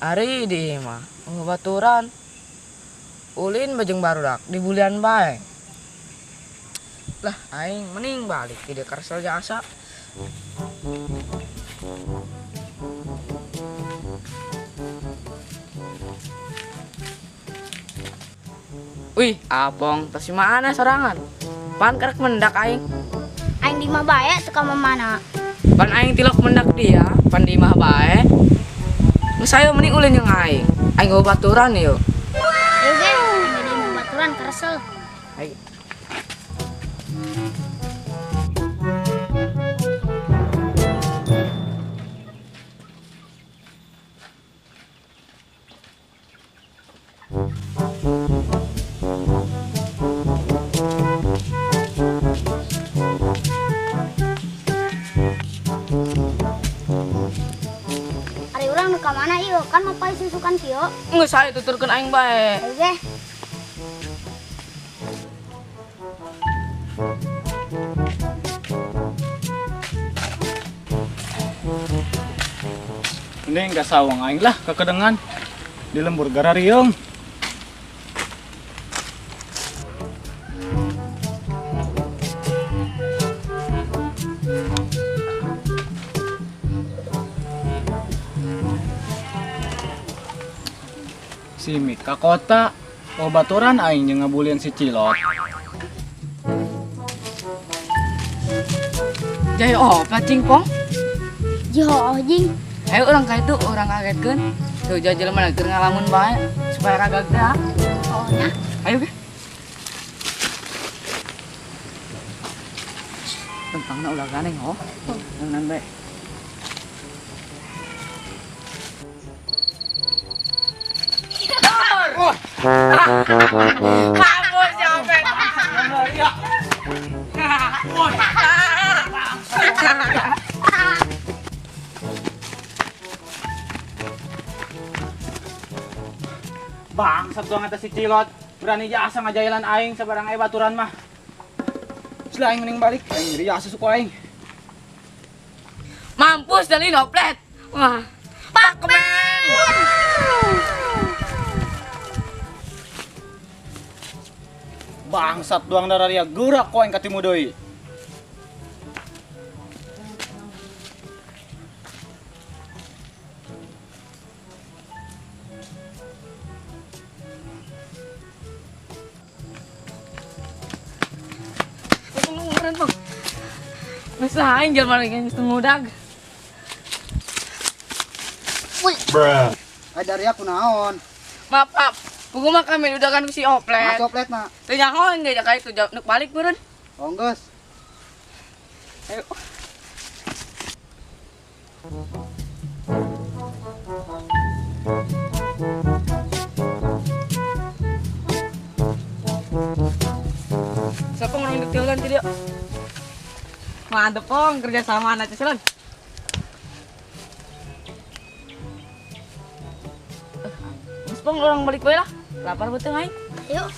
Ari di mah baturan. Ulin bajeng barudak dibulian bae. Lah aing mending balik di karsel jasa. Wih, apong tas mana sorangan? Pan karek mendak aing. Aing di mah bae teu ka mana. Pan aing tilok mendak dia, pan di mah bae. Geus ayo mending ulin jeung aing. Aing gawe baturan yeuh. Ayo ge, aing di mah baturan karesel. Ayo. Ari urang nu ka mana ieu? Kan mapay susukan kieu. Geus ayo tuturkeun aing bae. Ayo ge. Mending ka sawang aing lah kakedengan di lembur garariung. Si Mika kota, oh baturan aing jeung ngabulian si Cilot. Jaya oh, pacing pong. Jiho jing. Ayo orang ka itu orang kagetkeun. Tuh jajal mana keur ngalamun bae supaya ragag teh. Oh nya. Ayo ge. Tentangna ulah ganeng oh. Nang bae. Kamu siapa? Bangsat doang eta si Cilot, berani jasa ngajailan aing sabarang aya baturan mah. Selain mending balik, aing nyeri jasa suku aing. Mampus dari noplet. Wah. Pak men. Bangsat doang dararia geura ku aing katimu deui. Geus lah aing jelema geus ngudag. Bruh. Ai dari aku naon? Maaf, maaf. Pugu mah kami udagan ku si Oplet. Mas Oplet mah. Teu nyaho ge ka itu jauh nuk balik meureun. Oh geus. Ayo. Siapa ngurang detail ti dia? Mantep pong kerja sama anak ceselan. Mas pong orang balik bae lah. Lapar betul aing. Ayo.